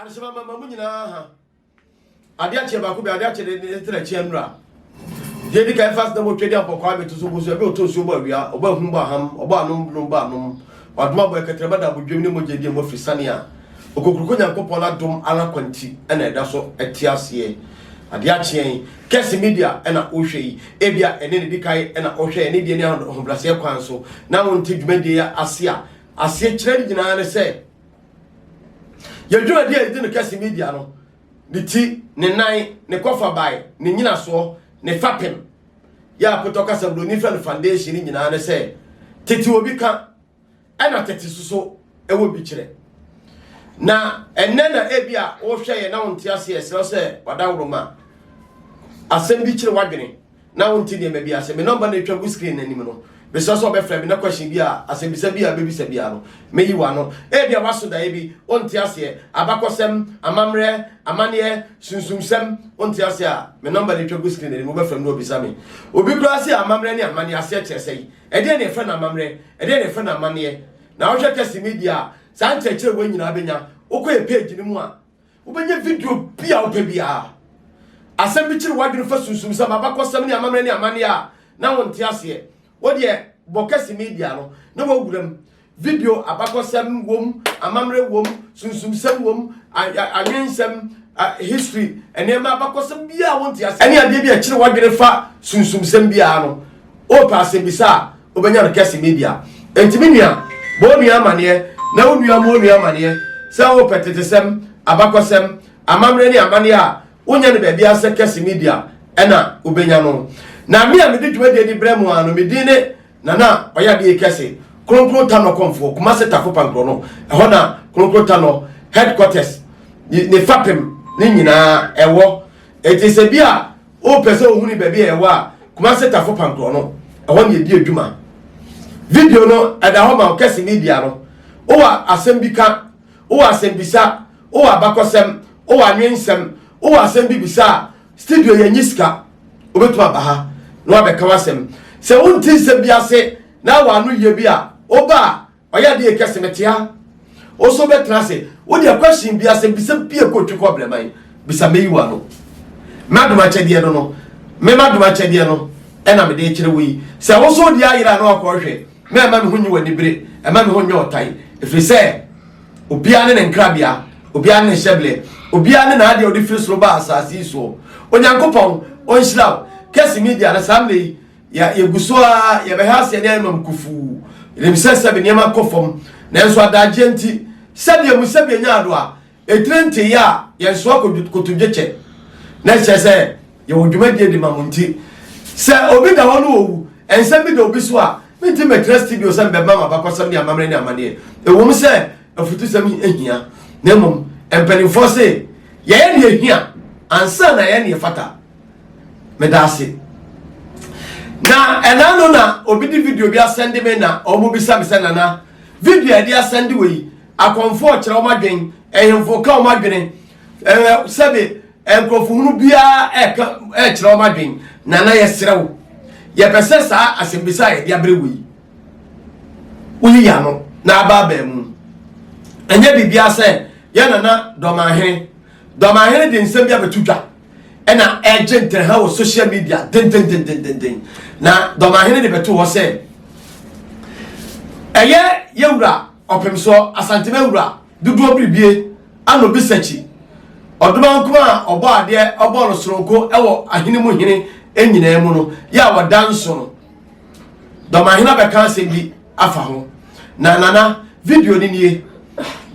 Adehyema mama mu nyinaa ha. Ade akyeɛ baako bi, ade akye de ne tena akyi anura. Deɛ di kan fa sena mu otwa di ampɔkwaa mi to so bosu ɛbi ɔtɔ nsuo bɔ awia, ɔbɔ ahum bɔ aham, ɔbɔ anom nom bɔ anom. Wadom abɔ ɛkɛtrɛma da abodwam ne mogya di mu afiri sane a Okokuroko Nyankopɔn adom ara kwa nti ɛna ɛda so ɛte aseɛ. Ade akyeɛ Kɛse Media ɛna wohwɛ yi, ebia ɛne ne di kan ɛna ɔhwɛ ɛne deɛ ne ahobraseɛ kwan so na wonte dwumadie yi ase a, aseɛ kyerɛ ne nyinaa ne sɛ yɛn dwumadie a yɛdi no Kɛse Media no, ne ti, ne nan, ne kɔfabae, ne nyinasoɔ, ne fapem yɛ apotɔ kasa buroni frɛ no foundation ne nyinaa ne sɛ tete obi ka ɛna tete soso ɛwɔ bi kyerɛ. Na ɛnɛ na ebi a wohwɛ yɛ na wonte aseɛ, ɛsrɛ sɛ wadaworoma asɛm bi kyerɛ w'adwene na wonte nneɛma bi ase. Me nɔmba na etwa gu screen n'anim no, mesrɛ sɛ ɔbɛfrɛ me na question bi a, asɛmbisa bi a bɛbisa biara no, meyi w'ano. Ebi a waso daeɛ bi wonte aseɛ, abakɔsɛm, amammerɛ, amanneɛ, sunsumsɛm wonte aseɛ a, me nɔmba na etwa gu screen n'anim, wobɛfrɛ me na wabisa me. Obi koraa se amammerɛ ne amanneɛ aseɛ kyerɛ sɛn? Ɛdeɛn na yɛfrɛ no amammerɛ? Ɛdeɛn na yɛfrɛ no amanneɛ? Na wohwɛ Kɛse Media a, saa nkyerɛkyerɛ wei nyinaa bɛnya. Wokɔ yɛ page no mu a, wobɛnya video bi a wopɛ biara. Asɛm bi kyere w'adwene fa sunsumsɛm, abakɔsɛm ne amammerɛ ne amanneɛ a na wonte aseɛ. Wo deɛ bɔ Kɛse Media no na woawura mu. Video abakɔsɛm wom, amammerɛ wom, sunsumsɛm wom, anwensɛm, history, nneɛma abakɔsɛm biara a wonte aseɛ. Ɛne adeɛ bi a ɛkyere w'adwene fa sunsumsɛm biara no, wopɛ asɛmmisa a, wobɛnya no Kɛse Media. Enti me nua, bɔ wo nua amaneɛ na wo nua mmɔ wo nua amaneɛ sɛ wopɛ tetesɛm, abakɔsɛm, amammerɛ ne amanneɛ a, wonnya no baabiara sɛ Kɛse Media ɛna wobɛnya no. Na me a mede dwumadie de brɛ mo ara no, me din ne Nana Ɔyɛadeɛ Kɛse, Kronkron Tanɔ Kɔmfoɔ, Kumase Tafo Pankorɔ no, ɛhɔ na Kronkron Tanɔ headquarters ne fapem ne nyinaa ɛwɔ. Enti sɛ bi a wopɛ sɛ ohuni baabi a ɛwɔ a, Kumase Tafo Pankorɔ no, ɛhɔ na yɛdi adwuma. Video no ɛda hɔ ma wo Kɛse Media no. Wowɔ asɛm bi ka, wowɔ asɛmbisa, wowɔ abakɔsɛm, wowɔ anwensɛm, wowɔ asɛm bi bisa a, studio yɛnyi sika. Wobɛtumi aba ha na wabɛka w'asɛm. Sɛ wonte nsɛm bi ase na wɔ ano yie bi a, woba a, Ɔyɛ adeɛ kɛse mete ha. Wo so bɛtena ase. Wo deɛ question bi asɛm bisa bi ɛkɔ twi kɔ brɛman. Bisa mɛyi wa no. M'adom akyɛdeɛ no no. Me m'adom akyɛdeɛ no ɛna mede kyerɛ wo yi. Sɛ wo so deɛ ayera na wakɔ hwɛ. Mɛ ɛma me ho nyi w'ani bere. Ɛma me ho nyɛ ɔtan. Ɛfiri sɛ obiara ne ne nkrabea. Obiara ne ne hyɛblɛ. Obiara ne n'adeɛ a ɔde firi soro baa asase yi soɔ. Onyankopɔn ɔnhyira wo. Kɛse media no saa mmerɛ yi Yɛ, yɛgu so ara, yɛbɛhɛ aseɛ ne ayɛ mam kufuu. Yɛnim sɛ sɛbe nneɛma kɔ fam, nanso adagyeɛ nti, sɛdeɛ mu sɛbe nya ado a, etire nteeɛ a, yɛnsoa kotodwe kyɛ. Na ɛkyerɛ sɛ yɛwɔ dwumadie de ma mo nti, sɛ obi da hɔ no ɔwu, nsɛm bi da obi so a, menti mmɛtena studio sɛ mbɛma mo abakɔsɛm ne amammerɛ ne amanneɛ. Ɛwom sɛ afutusɛm hia, na mmom mpanimfoɔ se yɛyɛ deɛ ɛhia ansa na yɛyɛ deɛ ɛfata. Meda ase. Na ɛna no na obi de video bi asɛnde me na wɔn bisa me sɛ, Nana, video a yɛde asɛnde wɔ yi, akɔmfoɔ kyerɛ wɔn adwene, ɛhemfo ka wɔn adwene, ɛɛ sɛbe nkurɔfo hunu biara ɛka ɛkyerɛ wɔn adwene. Nana, yɛsrɛ wo, yɛpɛ sɛ saa asɛmbisa a yɛde abrɛ wɔ yi, woyi yɛ ano na aba abaa mu. Ɛnyɛ biribiara sɛ yɛ nana Dɔmahene. Dɔmahene de nsɛm bi abɛto dwa. Ɛna ɛregye ntɛnha wɔ social media dendendendenden. Na Dɔmahene de bɛto hɔ sɛ ɛyɛ yɛwura Ɔpemsoɔ Asantema wura dodoɔ biribie ano bisakyi ɔdomankoma a ɔbɔ adeɛ ɔbɔ no soronko ɛwɔ ahene mu hene nyinaa mu no yɛ a wɔda nso no. Dɔmahene abɛka asɛm bi afa ho. Na nana video no nie.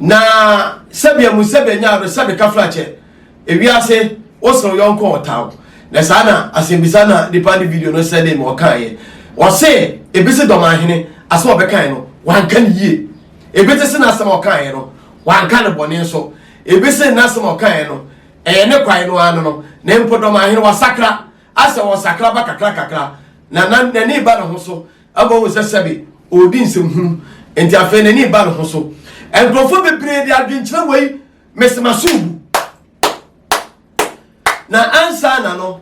Na sɛbea mu sɛbea nyaa no sɛbe kafrakyɛ. Ewiase, wo sen wo yɔnko a ɔtaa wo. Na saa na asɛmbisa na nipa de video no sɛdee ma ɔkaeɛ. Ɔse ebi se Dɔmahene asɛm a ɔbɛkaeɛ no wanka no yie. Ebi te se n'asɛm a ɔkaeɛ no wanka no bɔne nso. Ebi se n'asɛm a ɔkaeɛ no ɛyɛ ne kwan no ara no no. Na mpo Dɔmahene wasakra, asɛ ɔsakra ba kakra kakra na na n'ani ba ne ho so ama ohu sɛ sɛbe ɔredi nsɛmhunu nti afei n'ani ba ne ho so. Nkurɔfoɔ bebree de adwenkyerɛ wei Mese m'aso bu. Na ansa na no,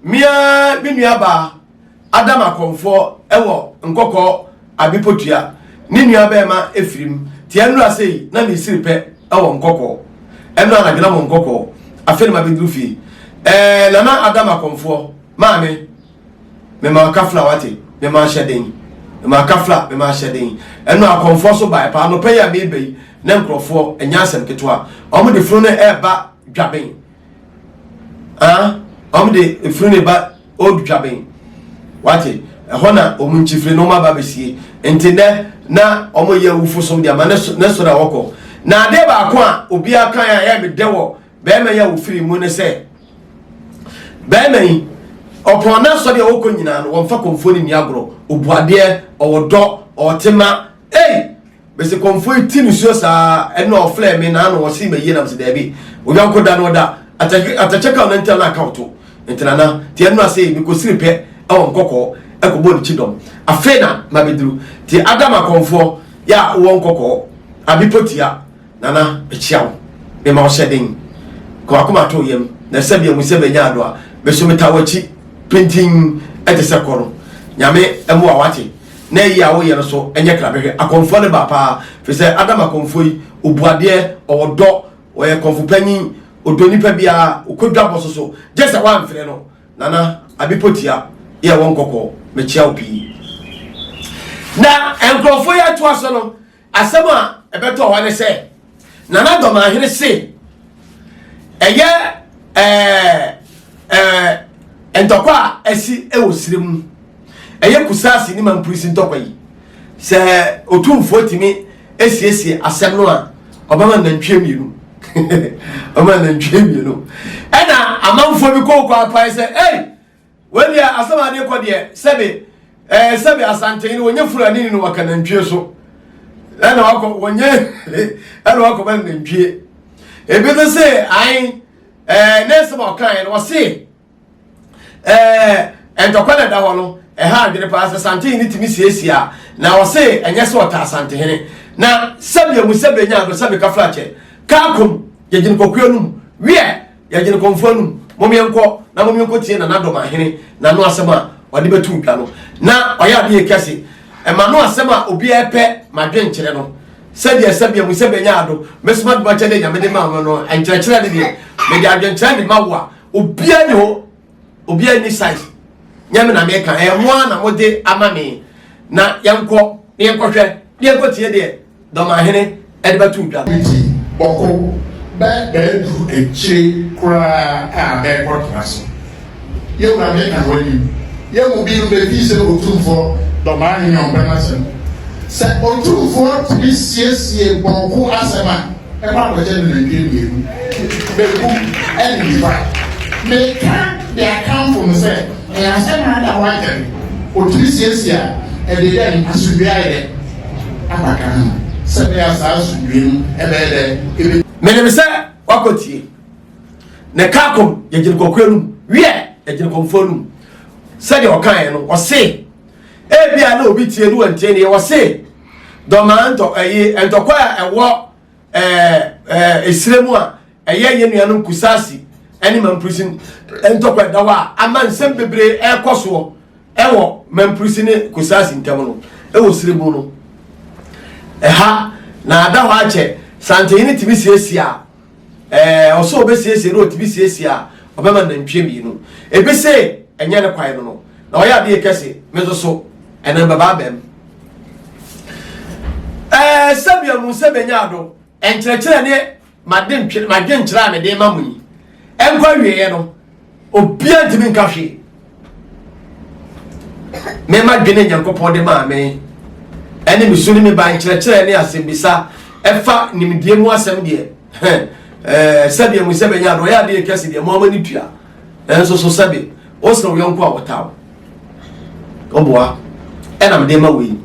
me ara me nuabaa Adam Akɔmfoɔ wɔ Nkɔkɔɔ Abepotua, ne nuabɛɛma Efirim, te anura sei na mesiri pɛ wɔ Nkɔkɔɔ. Ɛno anadwo na mo nkɔkɔɔ. Afei na mabɛduru fie. Ɛɛ Nana Adam Akɔmfoɔ, maame, mema kafla wate, mema ahyɛden. Mema kafla, mema ahyɛden. Ɛno akɔmfoɔ so bae paa. Anɔpa yi a meba yi, na nkurɔfoɔ, ɛnyɛ asɛm ketewa. Wɔn de funu no ɛreba dwaben. Ah, wɔn de funu no ba Old Dwaben. Wate, ɛhɔ na wɔn nkyifiri no wɔn aba abɛsie. Nti nɛ na wɔn yɛ awufo som de ama ne so ne soro a wɔkɔ. Na adeɛ baako a obiara kan a ɛyɛ me dɛ wɔ bɛrima yi a wɔfiri mu ne sɛ, bɛrima yi ɔpɔn n'asɔre a wɔkɔ nyinaa no wɔmfa kɔmfoɔ no nni agorɔ. Ɔbu adeɛ, ɔwɔ dɔ, ɔwɔ tema. Ei! Mese kɔmfoɔ yi ti nisuo saa ɛna ɔflɛ me na ano ɔse mayie na mese daabi oyɔnko da no ɔda atɛkyɛ ka ɔnante na aka ɔto nti nana ti ɛno ase mekɔsiri pɛ ɛwɔ nkɔkɔɔ ɛkɔbɔ ne kyidɔm afei na mabɛduru ti adam akɔmfoɔ yɛ a wowɔ nkɔkɔɔ abipotia nana mekyia wo mema ɔhyɛ den kɔ akoma to yam na sɛbi amu sɛ bɛnya ado a meso meta w'akyi pintin ɛte sɛ kɔ no nyame ɛmoa wate na ayi a woyɛ no so nyɛ krabɛhwɛ. Akɔmfoɔ no ba paa, firi sɛ Adam akɔmfoɔ yi, ɔbu adeɛ, ɔwɔ dɔ, ɔyɛ kɔmfo panyin, ɔdɔ nipa biara, ɔkɔ dwabɔ so so, gye sɛ woamfrɛ no. Nana Abipotia yɛ wɔ nkɔkɔɔ, mekyea wo pii. Na nkurɔfoɔ yi atoa so no, Asɛm a ɛbɛtɔɔ hɔ ne sɛ, Nana Dɔmahene se ɛyɛ ɛɛ ɛɛ ntɔkwa a asi wɔ sire mu. Ɛyɛ Kusaasi ne Mampurisi ntɔkwa yi. Sɛ Otumfoɔ tumi siesie asɛm no a, ɔbɛma nantwie mmienu. Ɔbɛma nantwie mmienu. Ɛna amanfoɔ bi kɔɔ kɔ apae sɛ, ei! Wei deɛ asɛm a adeɛ kɔ deɛ sɛbe ɛɛ sɛbe asantene no wɔnyɛ fulani ni no waka nantwie so ɛna wakɔ wɔnyɛ ɛna wakɔ bɛ nantwie ebi nso se ae ɛɛ ne nsɛm a ɔkaeɛ no ɔse ɛɛ ntɔkwa na ɛda hɔ no ɛha adwene paa sɛ santene ne tumi siesie a na ɔse ɛnyɛ sɛ ɔta asantehene na sɛbe emu sɛbe nya ado sɛbe kafrakyɛ kaakom yɛgyene kɔkuo no mu wiɛ Yɛgyene kɔmfoɔ anum, mom yɛnkɔ na mom yɛnkɔ tie Nana Dɔmahene n'ano asɛm a ɔde bɛto dwa no. Na ɔyɛ adeɛ kɛse. Ɛma no asɛm a obiara pɛ m'adwenkyerɛ no. Sɛdeɛ sɛbea mu sɛ bɛnya ado, mesoma dom akyɛdeɛ Nyame de maa me no, nkyerɛkyerɛ ne deɛ, mede adwenkyerɛ de ma wo a, obiara ni hɔ obiara nni size nyɛ me na meka ɛyɛ mo ara na mode ama me na yɛnkɔ na yɛnkɔhwɛ na yɛnkɔtie deɛ dɔmahene ɛde bɛto dwa. Nti bɔko bɛ bɛaduru akyire koraa a bɛɛkɔ tena so. Yɛ wura meka w'anim, yɛ mu binom bɛfii sɛ Otumfoɔ Dɔmahene ɔmpɛ n'asɛm. Sɛ Otumfoɔ tumi siesie bɔko asɛm a, Ɛkɔ akɔkyɛ no nantwie mmienu, benkum ne nifa. Meka de akamfo no sɛ ɛyɛ asɛm a ada hɔ akyɛre. Otumi siesie a, ɛde dɛn asomdwoe ayɛ dɛ aba Ghana sɛ ɛbɛyɛ a saa asomdwoe no ɛbɛyɛ dɛ ebe. Menim sɛ woakɔtie. Ne kakom yɛgyene kɔkɔɔ anum, wiɛ, yɛgyene kɔmfoɔ anum. Sɛdeɛ ɔkaeɛ no, ɔse, ebia na obi tie ne wantie neɛ, ɔse, Dɔmaa ntɔ ɛyi ntɔkwa a ɛwɔ ɛɛ ɛɛ esire mu a ɛyɛ yɛn nuanom Kusasi ɛne Mamprusi ntɔkwa ɛda hɔ a ama nsɛm bebree ɛrekɔ soɔ ɛwɔ Mamprusi ne Kusasi ntam no ɛwɔ sire mu no ɛha na ada hɔ akyɛ Santehene tumi siesie a ɛɛ ɔsɛ ɔbɛsiesie na ɔtumi siesie a ɔbɛma nantwie mmienu ebi se ɛnyɛ ne kwan no no na ɔyɛ adeɛ kɛse me nso so ɛnam bɛba abɛm ɛɛ sɛbea mu sɛ bɛnya ado nkyerɛkyerɛ ne madwenkyerɛ a mede ma mo yi ɛnkɔ awieɛ no obiara ntumi nka hwee mema dwene nyankopɔn de maa me ɛne me su ne me ba nkyerɛkyerɛ ne asɛmbisa ɛfa nimdeɛ mu asɛm deɛ ɛɛ sɛdeɛ mu sɛ bɛnya ado ɔyɛ adeɛ kɛse deɛ mo ama ne tua ɛnso so sɛbe wosrɛ wo yɔnko a wɔtaw ɔboa ɛna mede ma wei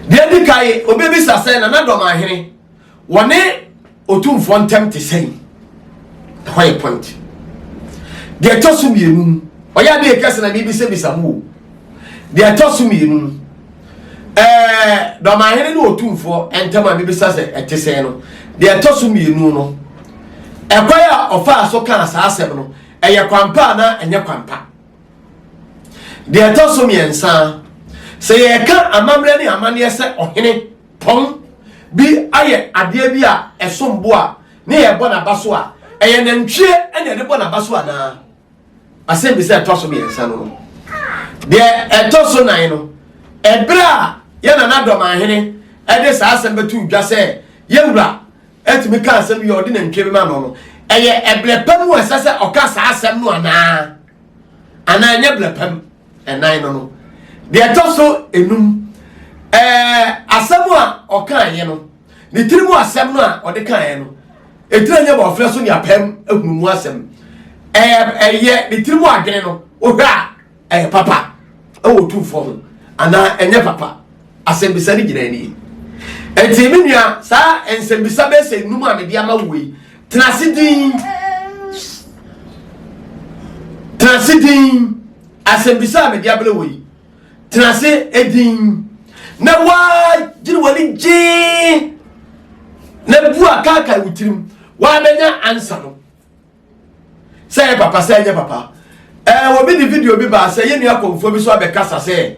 deɛ di kae obɛbisa sɛ nana dɔm ahene wɔne otumfoɔ ntɛm te sɛn ɛhɔ yɛ point deɛ ɛtɔ so mmienu ɔyɛ adeɛ kɛse na mebisabisa mu o deɛ ɛtɔ so mmienu ɛɛ dɔmahene ne otumfoɔ ntɛm a mebisa sɛ ɛte sɛn no deɛ ɛtɔ so mmienu no ɛkwan a ɔfaa so kaa saa asɛm no ɛyɛ kwampa anaa ɛnyɛ kwampa deɛ ɛtɔ so mmiɛnsa sɛ yɛreka amammerɛ ne amanneɛ sɛ ɔhene pɔn bi ayɛ adeɛ bi a ɛsom bo a ne yɛbɔ n'aba so a, ɛyɛ nantwie ɛna yɛde bɔ n'aba so anaa? Asɛmmisa ɛtɔ so mmiɛnsa no no. Deɛ ɛtɔ so nan no, ɛberɛ a yɛn nana Dɔmahene ɛde saa asɛm bɛto dwa sɛ yɛwura atumi ka asɛm yi a ɔde nantwie bɛma no no, ɛyɛ ɛberɛ pa mu a ɛsɛ sɛ ɔka saa asɛm no anaa? Anaa ɛnyɛ berɛ pa mu? Ɛnan no no. Deɛ ɛtɔ so enum, ɛɛ asɛm a ɔkaeɛ no, ne tiri mu asɛm no a ɔde kaeɛ no, ɛtiri nyɛ bɔɔfrɛ so ne apam ahunu mu asɛm. Ɛyɛ ɛyɛ ne tiri mu adwene no, wohwɛ a ɛyɛ papa ɛwɔ otumfoɔ ho anaa ɛnyɛ papa? Asɛmbisa no gyina nie. Enti me nua, saa nsɛmbisa bɛyɛ sɛ nnum a mede ama wo yi, tena ase din. Tena ase din. Asɛmbisa a mede abrɛ wo yi, tena ase din. Na woagyere w'ani gyee na bu a kaakae wo tirim, woabɛnya ansa no. Sɛ ɛyɛ papa sɛ ɛnyɛ papa. Ɛɛ obi de video bi baa sɛ yɛn nua kɔnfoɔ bi so abɛkasa sɛ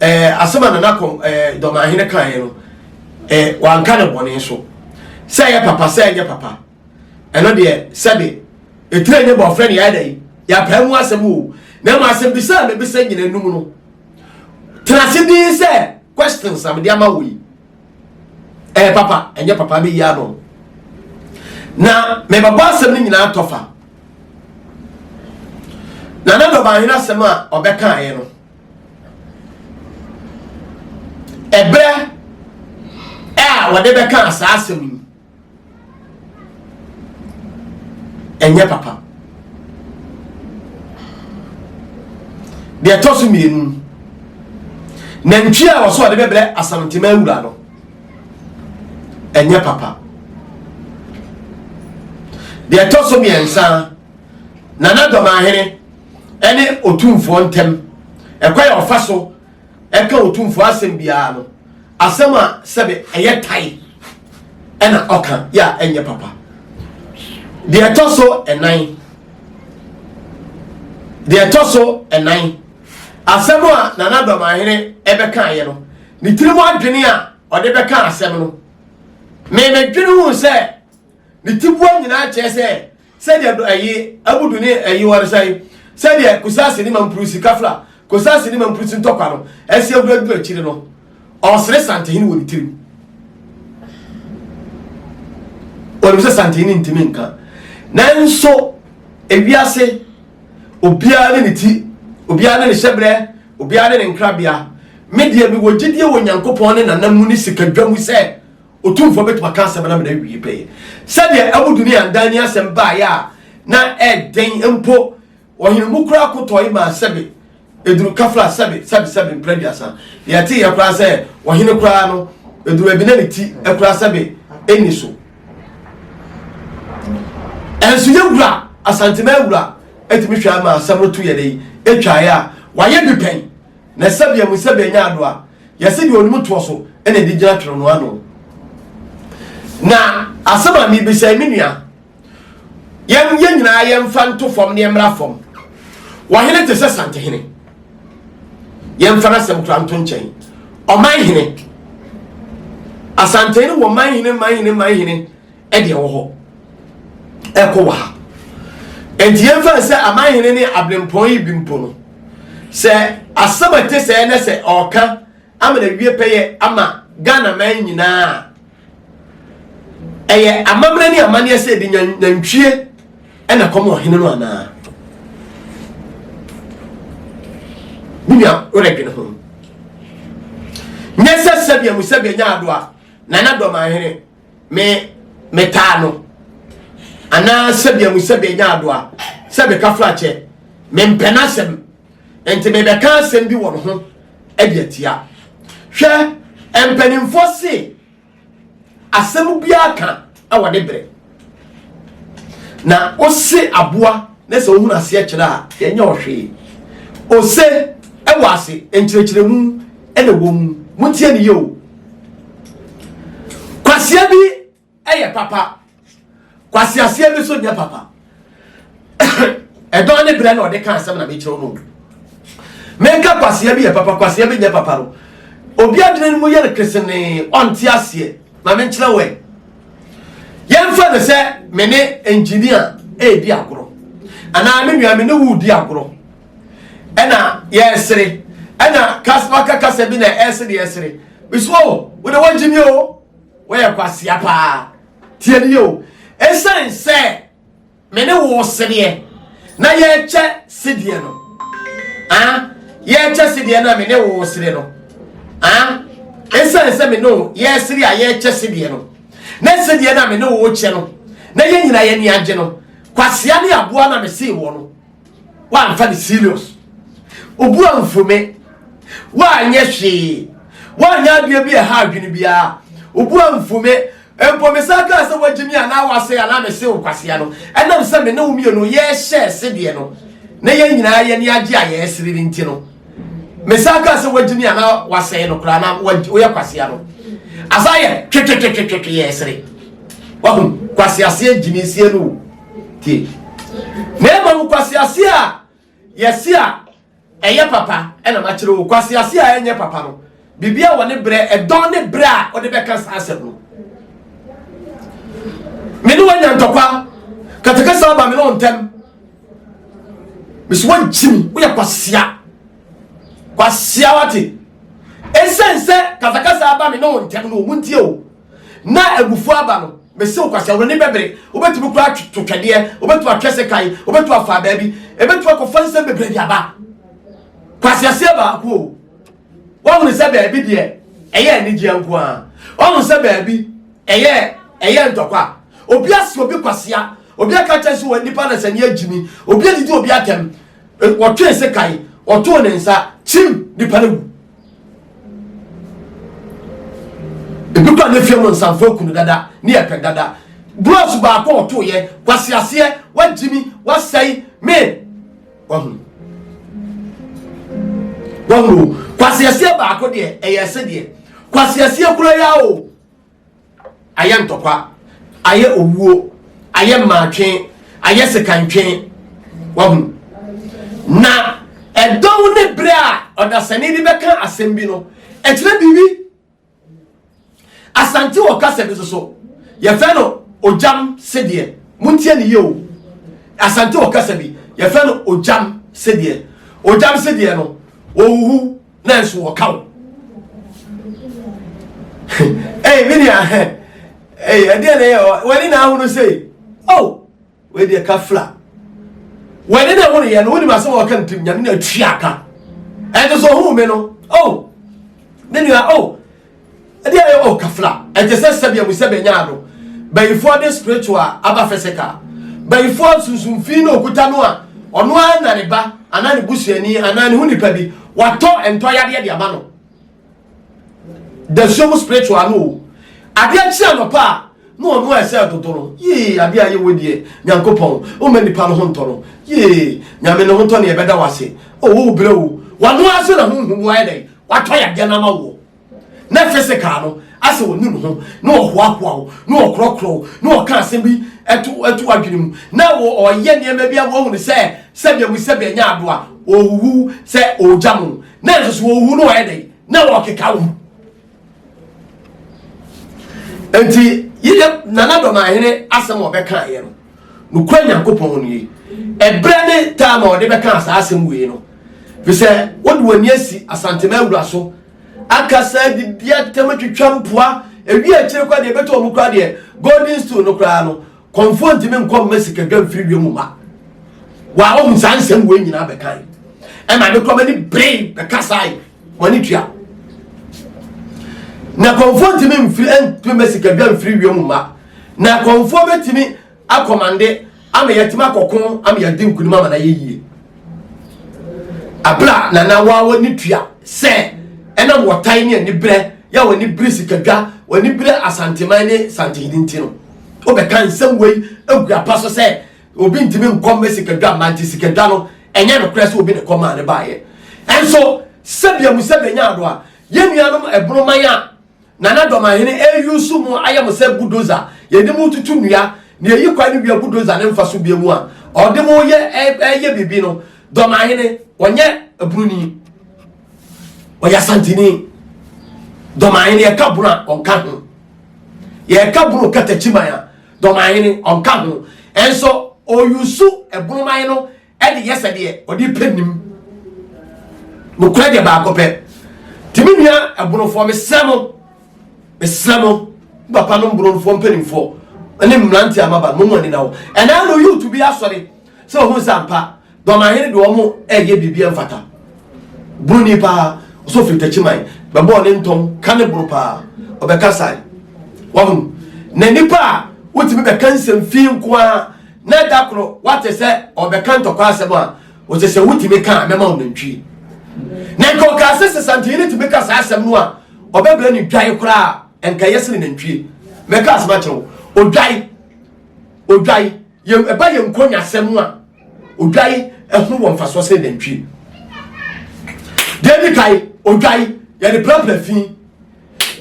ɛɛ asɛm a nana kɔn ɛɛ dɔmahene kaeɛ no ɛɛ wanka ne bɔne so. Sɛ ɛyɛ papa sɛ ɛnyɛ papa. Ɛno deɛ sɛbe etire nyɛ bɔfrɛ ne yɛayɛ dɛ yi yɛapaa mu asɛm o. Na mmom asɛm bisa a mebisa nyina num no tena ase din sɛ questions a mede ama wo yi. Ɛyɛ papa ɛnyɛ papa bɛyi ano na mebɛbɔ asɛm no nyinaa tɔfa na na dɔbahene asɛm a ɔbɛkaeɛ no ɛberɛ a wɔde bɛkaa saa asɛm yi ɛnyɛ papa. Deɛ ɛtɔ so mmienu, nantwie a wɔsɔ ɔde bɛbrɛ Asantema awura no, ɛnyɛ papa. Deɛ ɛtɔ so mmiɛnsa, Nana Dɔmahene ɛne Otumfoɔ ntam ɛkwan a ɔfa so ɛka Otumfoɔ asɛm biara no, asɛm a sɛbe ɛyɛ tae ɛna ɔka yɛ a ɛnyɛ papa. Deɛ ɛtɔ so ɛnan, deɛ ɛtɔ so ɛnan, asɛm a Nana Dɔmahene ɛbɛkaeɛ no, ne tirim adwene a ɔde bɛka asɛm no, memedwene hu sɛ ne tiboa nyinaa kyerɛ sɛ sɛdeɛ ɛyi abudu ne ɛyi wɔresɛn sɛdeɛ kusase ne mampurusi kafla kusase ne mampurusi ntɔkwa no ɛsi awura du akyiri no ɔsere santehene wɔ ne tirim ɔnim sɛ santehene ntumi nka nanso ewiase obiara ne ne ti obiara ne ne hyɛbrɛ obiara ne ne nkrabea me deɛ mewɔ gyidie wɔ nyankopɔn ne nanam mu ne sikadwa mu sɛ Otumfoɔ bɛtumi aka asɛm no ama no awie pɛyɛ. Sɛdeɛ Abudu ne Andani asɛm baeɛ a na ɛden mpo, ɔhene mu koraa ko tɔe maa sɛbe ɛduru kafra sɛbe sɛbe sɛbe mprɛ aduasa. Deɛ ɛteeɛ koraa sɛ ɔhene koraa no ɛduru baabi na ne ti koraa sɛbe ɛnni so. Ɛnso yɛ wura Asantema awura ɛtumi hwɛ ama asɛm no to yɛ dɛ ɛtwaeɛ a wayɛ bi pɛn. Na sɛbea mu sɛbea nya adoa, yɛse deɛ onim toɔ so na ɛde gyina twene no ano. Na asɛm a mebisa yi me nua, yɛn yɛn nyinaa yɛmfa nto fam ne yɛmmra fam. Wɔhene te sɛ Santehene. Yɛmfa n'asɛm kora nto nkyɛn. Ɔman hene. Asantehene wɔ man hene, man hene, man hene. ɛdeɛ wɔ hɔ ɛkɔ wɔ ha nti yɛmfa sɛ amanhene ne aberempɔn yi bi mpo no sɛ asɛm a ɛte sɛɛ na sɛ ɔka ama na wie pɛyɛ ama Ghana man nyinaa ɛyɛ amammerɛ ne amanneɛ sɛ ɛde nantwie ɛna kɔm ɔhene no anaa me nua woredwene ho nyɛ sɛ sɛbea mu sɛbea nya adoa nana dɔmahene me metaa no anaa sɛbea mu sɛbea nya adoa sɛ meka frakyɛ mempɛ n'asɛm nti mebɛka asɛm bi wɔ ne ho de atia hwɛ mpanimfoɔ se asɛm biara ka wɔ ne berɛ na ose aboa ne sɛ wohunu aseɛ kyerɛ a yɛnyɛ ɔhwee ose ɛwɔ ase nkyerɛkyerɛmu ɛna ɛwɔ mu montie ne yie o Kwasia bi yɛ papa, kwasiaseɛ bi nso nyɛ papa. Ɛdɔn ne berɛ na ɔde ka asɛm na mekyerɛw no. Menka kwasia bi yɛ papa, kwasia bi nyɛ papa no. Obi adwene no mu yɛ no kesenee, ɔnte aseɛ. Ma menkyerɛ wɛ. Yɛmfa no sɛ me ne engineer ɛredi agorɔ anaa me nua me ne wo di agorɔ ɛna yɛresere ɛna waka kasa bi na ɛresere yɛresere mesu o wode wagye mi o wɔyɛ kwasea paa tie ni o ɛsiane sɛ Me ne wo sedeɛ na yɛrekyɛ sedeɛ no. Ah, yɛrekyɛ sedeɛ no a me ne wo sere no. Ah, ɛsiane sɛ me ne wo yɛresere a yɛrekyɛ sedeɛ no. Na sedeɛ no a me ne wo kyɛ no, na yɛn nyinaa yɛn ani agye no. Kwasea ne aboa na mesee wɔ no. Woamfa no serious. Obu amfu me. Woanyɛ hwee. Woanyɛ adeɛ bi a ɛha adwene biara. Obu amfu me. Mpo mesan kaa sɛ woagye me anaa woasɛe anaa mese wo kwasea no. Ɛnam sɛ me ne wo mmienu yɛrehyɛ sedeɛ no na yɛn nyinaa yɛn ani agye a yɛresere no nti no, mesan kaa sɛ woagye me anaa woasɛe no koraa na woyɛ kwasea no. Asa yɛ twetwetwetwetwe yɛresere. Wahu kwaseaseɛ gyimisie no o. Tie. Na mmom nkwasease a yɛse a ɛyɛ papa ɛna makyerɛ wo. Kwasease a ɛnyɛ papa no, biribi a wɔ ne berɛ, ɛdɔn ne berɛ a wode bɛka saa asɛm no. Me ne wanya ntɔkwa, katakasa aba me ne wo ntɛm. Mesi wagyim, woyɛ kwasea. Kwasea wate. Ɛsiane sɛ katakasa aba me ne wo ntɛm no, ɔmu ntie o. na abufuo aba no, mese wo kwasea, w'ani bɛbere, wobɛtumi koraa ato twɛdeɛ, wobɛtumi atwɛ sekan, wobɛtumi afa baabi, ɛbɛtumi akɔfa nsɛm bebree de aba. Kwaseaseɛ baako o, woahunu sɛ baabi deɛ ɛyɛ anigyeɛ nko ara, woahunu sɛ baabi ɛyɛ ɛyɛ ntɔkwa, obi ase obi kwasea, obi aka kyerɛ sɛ wɔ nipa na sɛ ne agyimi, obi adidi obi atɛm, wɔtwee sekan, wɔtoo ne nsa, kyim, nipa no wu. Ebi kura ne fie mu nsanfo akunu dada ne yɛ pɛ dada. Bros baako ɔto yɛ kwasi aseɛ wagyimi wasɛe me wahunu wahunu kwasi aseɛ baako deɛ ɛyɛ ɛsɛ deɛ kwasi aseɛ kura ya o. Ayɛ ntɔkwa, ayɛ owuo, ayɛ mmaatwe, ayɛ sekantwe. Wahu? Na ɛdɔn ne berɛ a ɔdasani de bɛka asɛm bi no, ɛkyerɛ biribi. Asante wɔ kasa bi soso, yɛfrɛ no ogyam sedeɛ. Montie ne yie o. Asante wɔ kasa bi, yɛfrɛ no ogyam sedeɛ. Ogyam sedeɛ no, wɔwuwu nanso wɔka wo ɛy me nua ɛy ɛdeɛ na ɛyɛ w'ani na ahono sei oh wei deɛ ka fla w'ani na ɛhono yɛ no wonim asɛm a wɔka ntim nyame na atua aka ɛnso so ɔhuu me no oh me nua oh Ɛdeɛ ayɛ oh kafla. Ɛte sɛ sɛbea mu sɛbea nyaa no. Bayifoɔ de spiritual aba physical. Bayifoɔ sunsum fi na okuta no a ɔno ara na ne ba anaa ne busuani anaa ne ho nipa bi watɔ ntɔ yadeɛ de ama no. Dasuo mu spiritual no o. Adeɛ kye anɔpa a na ɔno a ɛsɛ dodo no yee adeɛ a yɛwɔ deɛ Nyankopɔn woma nipa no ho ntɔ no yee Nyame ne ho ntɔ ne yɛbɛda wase o wo brɛ o wano ara so na honhom ayɛ dɛn watɔ yadeɛ no ama woɔ. na physical no asɛ ɔnu ne ho na ɔhoahoa wo na ɔkorɔkorɔ wo na ɔka asɛm bi ɛto ɛto adwene mu na ɔyɛ nneɛma bi a wɔhu no sɛ sɛdeɛ mu sɛdeɛ nyɛ adoa ɔwuwu sɛ ɔgya mo na nso so ɔwuwu na ɔyɛ dɛn na ɔkeka wo nti yiyɛ nana dɔmahene asɛm a ɔbɛkaeɛ no nokora nyankopɔn no yi ɛberɛ ne time a ɔde bɛka saa asɛm wei no fi sɛ wode w'ani asi asantema awura so akasa adidi atɛm atwitwa mpoa ewi akyire kora deɛ ɛbɛtɔ wɔn kora deɛ golden stool no koraa no kɔnfoɔ ntumi nkɔ mma sikadwa mfiri wiem ma wa ɔhu saa nsɛm wei nyinaa bɛkan ɛma ne kora m'ani bere bɛkasae wɔn ani tua na kɔnfoɔ ntumi mfiri ntumi mma sikadwa mfiri wiem ma na kɔnfoɔ bɛtumi akɔmande ama yɛatumi akɔko ama yɛadi nkunim ama no ayɛ yie abere a nana waa w'ani tua sɛ ɛnam wɔtan ne aniberɛ yɛ a w'ani bere sikadwa w'ani bere asanteman ne santehene nti no wobɛka nsɛm wei agu apa so sɛ obi ntumi nkɔ mmɛ sikadwa mma nti sikadwa no ɛnyɛ nokorɛ sɛ obi ne kɔ maa ne baeɛ ɛnso sɛbea mu sɛbea nya ado a yɛn nuanom ɛboroman a Nana Dɔmahene ɛreusu mo ayɛ mo sɛ budoza, yɛde mo tutu nnua, na yɛyi kwan no wia budoza ne mfa so bie mu a ɔde mo yɛ ɛyɛ biribi no. Dɔmahene ɔnyɛ abununi, ɔyɛ Asanteni. Dɔmahene yɛka bunu a ɔnka ho, yɛka bunu katakyiman a. Dɔmahene ɔnka ho. Ɛnso ɔyusu ɛbonoman no ɛde yɛ sɛdeɛ ɔde pɛ nim. Nokorɛ deɛ baako pɛ. Nti me nua ɛbonofoɔ mesrɛ mo, mesrɛ mo, papa no mbonofoɔ mpanimfoɔ ne mmeranteɛ a maba no mo ani na hɔ. Ɛnaa no youth bi asɔre sɛ ohun sɛ ampa Dɔmahene de wɔn ɛyɛ biribi ɛmfata. Buroni paa, ɔsɛ ofiri Takyiman, bɛbɔɔ ne ntɔn, ka ne boro paa, ɔbɛkasae. Wahu? Na nipa a wotumi bɛka nsɛm fi nko ara na da koro wate sɛ ɔbɛka ntɔkwa asɛm a, wɔsɛ sɛ wotumi ka a mɛma wo nantwie. Na nka ɔkaa sɛ sɛ Santehene tumi ka saa asɛm no a, ɔbɛbrɛ ne dwan koraa a, nka ɛyɛ sene nantwie. Mɛka asɛm akyerɛ wo. Odwan, odwan, yɛ, ɛba yɛn nkonyasɛm a, Odwan ho wɔ mfasoɔ sene nantwie. Deɛ di kan, odwan yɛde prapra fi.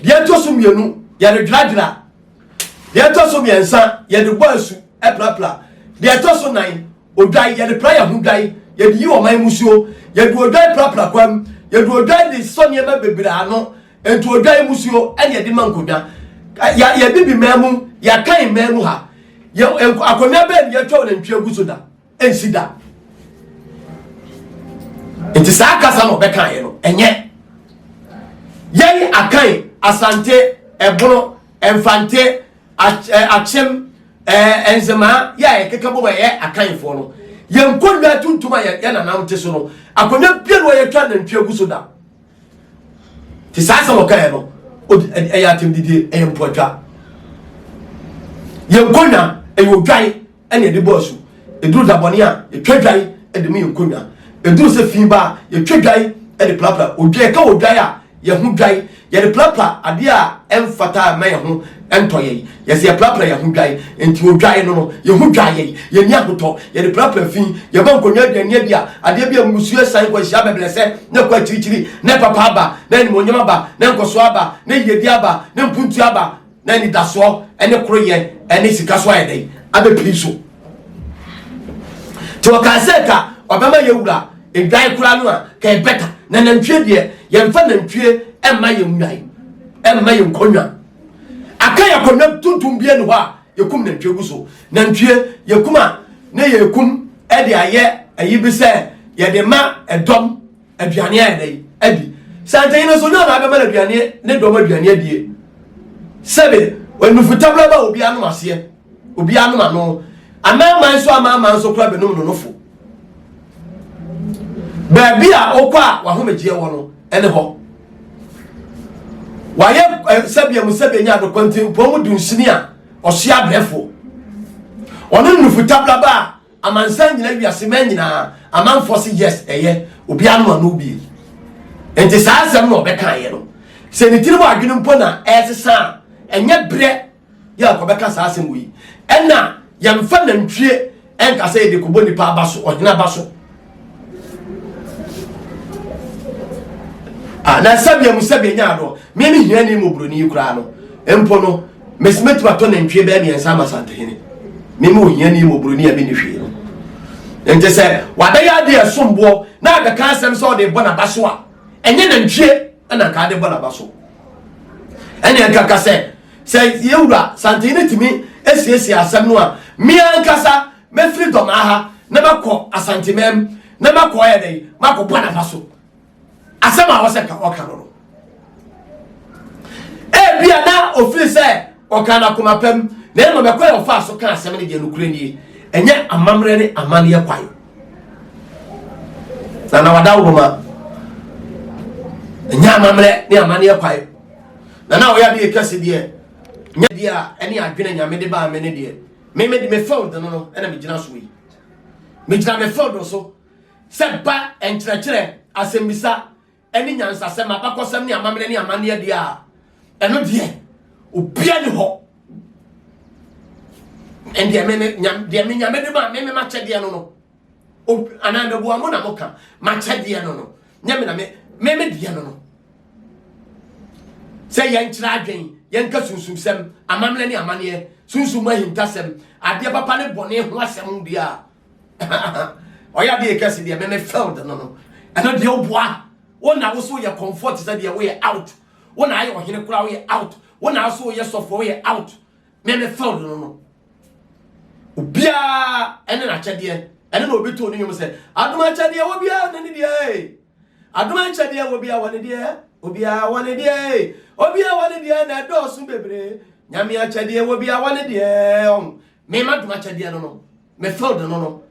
Deɛ ɛtɔ so mmienu, yɛde dwadwra. Deɛ ɛtɔ so mmiɛnsa, yɛde bɔ asu prapra. Deɛ ɛtɔ so nan, odwan yɛde pra yɛn ho dwan, yɛde yi ɔman musuo, yɛde odwan prapra kwam, yɛde odwan de sɔ nneɛma bebree ano. Nti odwan musuo ɛne yɛde ma nkonnwa. Yɛbibi mmaa mu, yɛakan mmaa mu ha. Yɛ akonnwa bɛn na yɛatwa nantwi agu so da? Ɛnsi da. Nti saa kasa na ɔbɛkaeɛ no, ɛnyɛ. Yɛn Akan, Asante, Ɛbono, Mfante, Akyem, Nzemaa, yɛ a yɛkeka bom a yɛyɛ Akanfoɔ no, yɛn nkonnwa tuntum a yɛn nananom te so no, akonnwa biara a yɛatwa nantwi agu so da. Nti saa asɛm ɔkaeɛ no, ɛyɛ atɛmdidie, ɛyɛ mpoatwa. Yɛn nkonnwa ɛyɛ odwan ɛna yɛde bɔ asu. Ɛduru dabɔne a, yɛtwa dwan de mu yɛn nkonnwa. Ɛduru sɛ fi ba a, yɛtwa dwan de prapra. Odwan, yɛka odwan a, yɛn ho dwan. Yɛde prapra adeɛ a ɛmfata a ɛma yɛn ho ɛntɔ yɛn. Yɛsɛ yɛprapra yɛn ho dwan. Nti odwan no no, yɛn ho dwan yɛn. Yɛnni ahotɔ. Yɛde prapra fi. Yɛbɔ nkonnwa aduane adi a, adeɛ bi a mmusuo san kɔ ahyia bɛbrɛsɛ na ɛkɔ akyirikyiri, na papa aba, na animuonyam aba, na nkɔsoɔ aba, na yiedie aba, na mpuntuo aba, na anidasoɔ ne koroyɛ ne sika so ayɛ dɛn abɛpii so. Nti ɔkaa sɛ ka ɔbɛma yɛwura ndwan koraa no a ka ɛbɛta na nantwie deɛ yɛmfa nantwie ɛmma yɛn nnwan ɛmma yɛn nkonnwa. Aka yɛ akonnwa tuntum bi ani hɔ a yɛkum nantwie gu so. Nantwie yɛkum a ne yɛkum ɛde ayɛ ayi bi sɛ yɛde ma ɛdɔm aduane ayɛ dɛ adi. Santehene nso nyɛ ɔna abɛma no aduane ne dɔm aduane adie. Sɛbe nufutabla ba obi anom aseɛ, obi anom ano. Amanaman so amanaman so kora bɛnom no nofo. Baabi a wokɔ a wahomegyeɛ wɔ no ɛne hɔ. Wayɛ sɛbea mu sɛbea nya adokwantimpɔn mu dunsini a ɔsoa abrɛfoɔ. Ɔno nnufutablaba a amansan nyina wiase man nyinaa amanfoɔ se yes ɛyɛ obiara nom ano bie. Nti saa asɛm na ɔbɛkaeɛ no sɛ ne tirim adwene mpo na ɛresesa a ɛnyɛ berɛ yɛ a kɔbɛka saa asɛm wei. Ɛna yɛmfa nantwie ɛnka sɛ yɛde kɔbɔ nipa aba so, ɔhene aba so. Ah, na sɛbea mu sɛbea nya ano me me hia ni mmɔborɔni yi koraa no mpo no mesi mɛtumi atɔ nantwie bɛyɛ mmiɛnsa ama Santehene. Me me ohia ni mmɔborɔni a menni hwee no. Nti sɛ wabɛyɛ adeɛ ɛsomboɔ na abɛka asɛm sɛ ɔde bɔ n'aba so a, ɛnyɛ nantwie ɛna nka ade bɔ n'aba so. Ɛne nkaka sɛ sɛ yɛwura Santehene tumi asiesie asɛm no a, me ankasa mɛfiri Dɔmaa ha na makɔ Asantemam na makɔ ayɛ dɛn makɔbɔ n'aba so. Asɛm a wɔsɛ ka ɔka no no, ebia na ofiri sɛ ɔka no akoma pam, na mmom ɛkwan a ɔfaa so ka asɛm no deɛ nokorɛ nie, ɛnyɛ amammerɛ ne amanneɛ kwan. Na na wada nwoma, ɛnyɛ amammerɛ ne amanneɛ kwan. Na na ɔyɛ adeɛ kɛse deɛ, nyɛ deɛ a ɛne adwene Nyame de baa me ne deɛ, me me me field no no ɛna megyina so yi. Megyina me field so sɛ ba nkyerɛkyerɛ, asɛmmisa, ne nyansasɛm, abakɔsɛm ne amammerɛ ne amanneɛ deɛ a, ɛno deɛ obia ni hɔ. Ɛndeɛ me me deɛ me Nyame de ma me me makyɛdeɛ no no, anaa mɛboa mo na moka makyɛdeɛ no no, nyɛ me na me me me deɛ no no. Sɛ yɛnkyerɛ adwen, yɛnka sunsumsɛm, amammerɛ ne amanneɛ, sunsum mu ahintasɛm, adeɛ papa ne bɔne ho asɛm deɛ a, ɔyɛ adeɛ kɛse deɛ meme filled no no ɛno deɛ woboa wo na wo so yɛ comfort sɛ deɛ woyɛ out wo na ayɛ ɔhene koraa woyɛ out wo na so woyɛ sɔfoɔ woyɛ out meme filled no no. Obiara ɛne n'akyɛdeɛ. Ɛne na obi too ne nnwom sɛ, adom akyɛdeɛ wɔ biara ne ne deɛ ee. Adom akyɛdeɛ wɔ biara wɔ ne deɛ. Obiara wɔ ne deɛ ee. Obiara wɔ ne deɛ na ɛdɔɔso bebree. Nyame akyɛdeɛ wɔ biara wɔ ne deɛ. Ɔho. Me m'adom akyɛdeɛ no no. Me field no no.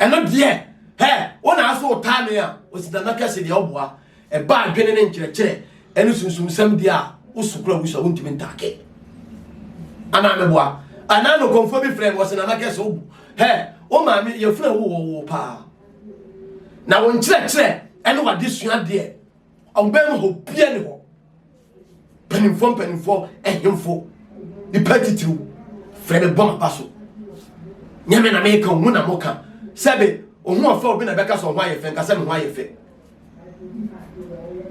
Ɛno deɛ, hɛ, wo na aso wotaa me a, osi nana kɛse deɛ ɔboa. Ɛba adwene ne nkyerɛkyerɛ ɛne sunsumsɛm deɛ a, woso kora wusu a wontumi ntaake. Anaa meboa. Anaa no kɔmfoɔ bi frɛ me, ɔse nana kɛse wo, hɛ, wo maame yɛfunu a wowɔ wo paa. Na wo nkyerɛkyerɛ ɛne w'adesua deɛ, ɔbɛn mu hɔ bia ne hɔ. Mpanimfoɔ mpanimfoɔ ɛhemfo nipa titiriw frɛ me bɔ m'aba so. Nyɛ me na meka wo na moka. Sɛbe ohun ɔfɛ obi na bɛka sɛ ɔho ayɛ fɛ nka sɛ me ho ayɛ fɛ.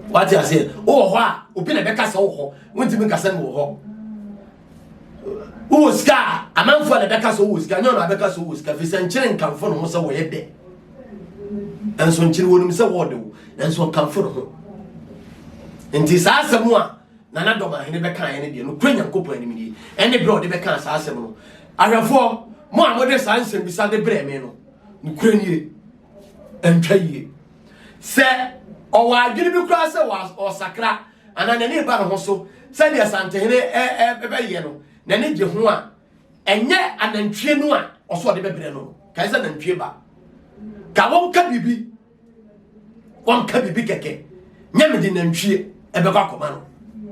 Wate aseɛ wowɔ hɔ a obi na bɛka sɛ wowɔ hɔ wontumi nka sɛ mewɔ hɔ. Wowɔ sika a amanfoɔ na bɛka sɛ wowɔ sika nyɛ ɔna bɛka sɛ wowɔ sika firi sɛ nkyere nkamfo ne ho sɛ wɔyɛ dɛ. Nso nkyere wɔnim sɛ wɔɔde wo nanso ɔnkamfo ne ho. Nti saa asɛm a Nana Dɔmahene bɛkaeɛ no deɛ nokorɛ Nyankopɔn anim nie ɛne berɛ a ɔde bɛkaa saa asɛm no. Ahwɛfoɔ, mo a mode saa nsɛmbisa de brɛɛ me no, nokorɛ nie, ɛntwa yie. Sɛ ɔwɔ adwene bi koraa sɛ ɔsakra anaa n'ani reba ne ho so sɛdeɛ Santehene ɛbɛyɛ no, n'ani gye ho a, ɛnyɛ anantwie no a ɔsɛ ɔde bɛbrɛ no no, kae sɛ nantwie ba. Ka wɔnka biribi wɔnka biribi kɛkɛ nyɛ mede nantwie ɛbɛkɔ akɔma no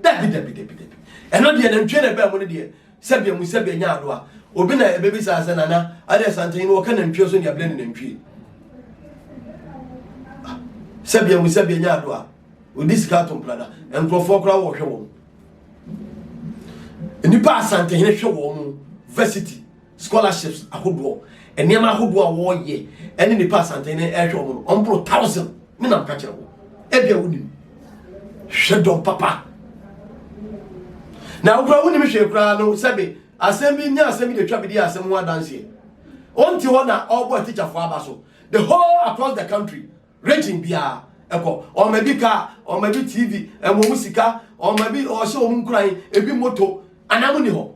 dabi dabi dabi dabi ɛno deɛ nantwie na ɛbɛn mu no deɛ sɛbea mu sɛbea nya adoa obi na ɛbɛbisa sɛ nana adeɛ santen no wɔka nantwie so ne abrɛ ne nantwie sɛbea mu sɛbea nya adoa odi sika ato mprada nkurɔfoɔ koraa wɔhwɛ wɔn nnipa asantehene hwɛ wɔn mu varsity scholarships ahodoɔ nneɛma ahodoɔ a wɔreyɛ ɛne nipa asantene no ɛrehwɛ wɔn no wɔn boro thousand ne nam ka kyerɛ wɔn ebia wonim hwɛ dɔm papa na wokura wonim hwee koraa no sɛbe asɛm bi nya asɛm bi de twa bi di asɛm ho adanseɛ ɔnte hɔ na ɔrebɔ atikyafoɔ aba so the whole across the country region biara ɛkɔ ɔma bi kaa ɔma bi tv ɛma ɔmu sika ɔma bi ɔhyɛ ɔmu nkuran ebi moto anaa mu ni hɔ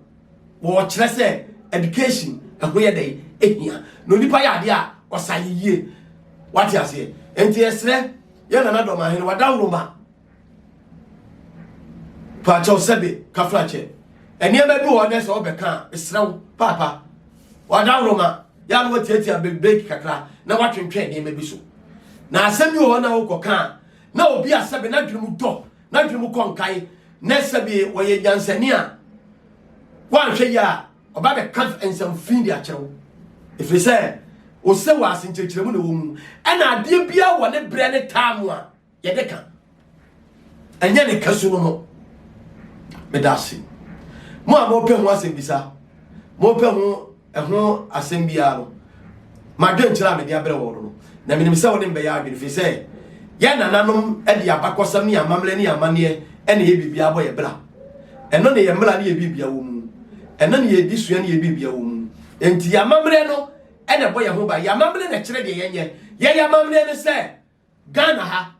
wɔkyerɛ sɛ education ɛho yɛ dɛn ehia na onipa yɛ adeɛ a ɔsa yie wate aseɛ nti ɛsrɛ yɛ nana dɔm ahene wada woroma paakyɛw sɛbe kafrakyɛ nneɛma bi wɔ hɔ nɛ sɛ ɔbɛka a ɛsrɛ wo paapa wada woroma yɛ a na watiatia break kakra na watwentwɛn nneɛma bi so na asɛm bi wɔ hɔ na wokɔka a na obi a sɛbe n'adwene mu dɔ n'adwene mu kɔ nkae na sɛbe wɔyɛ nyansani a woanhwɛ yie a ɔba bɛka nsɛm fi de akyerɛ wo ɛfiri sɛ ɔsɛ wɔ ase nkyerɛkyerɛmu na ɛwɔ mu ɛna adeɛ biara wɔ ne berɛ ne taa mu a yɛde ka ɛnyɛ ne ka su no no meda ase mo a mopɛ ho asɛm bisa mopɛ ho ɛho asɛm biara no madwenkyerɛ a mede abrɛ wɔ no no na menim sɛ wo ne mbɛyɛ adwene firi sɛ yɛn nananom de abakɔsɛm ne amammerɛ ne amanneɛ ɛne yɛ biribiara bɔ yɛ bra ɛno ne yɛ mmara ne yɛ biribiara wɔ mu ɛno ne yɛ adesua ne yɛ biribiara wɔ mu enti yɛ amammerɛ no ɛna ɛbɔ yɛn ho ban yɛ amammerɛ na ɛkyerɛ deɛ yɛnyɛ yɛyɛ amammerɛ ne sɛ Ghana ha,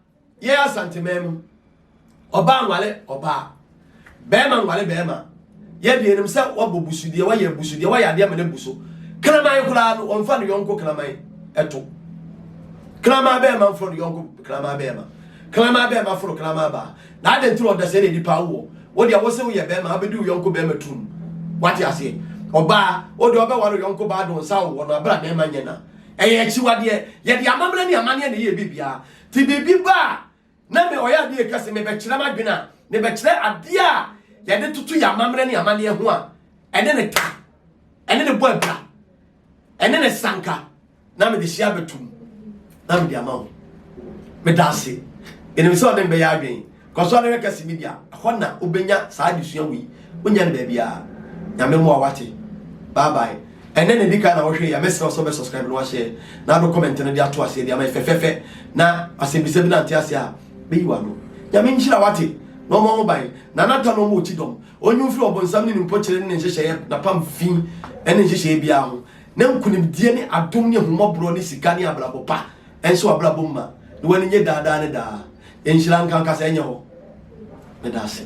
yɛ Asanteman mu, ɔbaa nwale ɔbaa, bɛrima nwale bɛrima. Yɛ deɛ yɛnim sɛ wabɔ busudeɛ, wayɛ abusudeɛ, wayɛ adeɛ ama no abu so. Kraman koraa no, wɔmfa ne yɔnko kraman ɛto. Kraman bɛrima mforo ne yɔnko kraman bɛrima. Kraman bɛrima foro kraman baa. Na adɛn nti na ɔda sɛ na nipa awoɔ? Wo deɛ wo se woyɛ bɛrima, abɛdi wo yɔnko bɛrima tum. Wate aseɛ? Ɔbaa, wo deɛ ɔbɛware yɔnko baa de wo nsa wowɔ no abere a mmarima nyɛ na. Ɛyɛ akyiwadeɛ. Yɛde amammerɛ ne amanneɛ na ɛyɛ biribiara. Nti biribi ba a, na me ɔyɛ adeɛ ka sɛ mebɛkyerɛ m'adwene a, mebɛkyerɛ adeɛ a yɛde toto yɛ amammerɛ ne amanneɛ ho a, ɛne ne ta, ɛne ne bɔ abira, ɛne ne sanka, na mede hyia bɛtum na mede ama wo. Meda ase. Ɛnim sɛ ɔne mbɛyɛ adwene. Kɔ so ara hwɛ Kɛse Media, ɛhɔ na wobɛnya saa adesua wei. Wonnya no baabiara. Nyame mmoa wate. Bye bye. Ɛnɛ na ɛdi kan na wohwɛ yi a, mɛsrɛ wo sɛ wobɛ subscribe na wahyɛ na ado comment no de ato aseɛ de ama yɛ fɛfɛɛfɛ na asɛmbisa bi na ante aseɛ a bɛyi w'ano. Nyame nhyira wate na ɔmmɔ ho ban. Nana ta na ɔmmɔ ɔkyi dɔm. Ɔnyi wo mfiri ɔbonsam ne ne mpokyerɛ ne ne nhyehyɛeɛ napam fi ne nhyehyɛeɛ biara ho. Na nkunimdie ne adom ne ahummɔborɔ ne sika ne abrabɔ pa ɛnhyɛ w'abrabɔ mu ma na w'ani nye daa daa ne daa. Nhyira nka nka sɛ ɛnyɛ hɔ. Meda ase.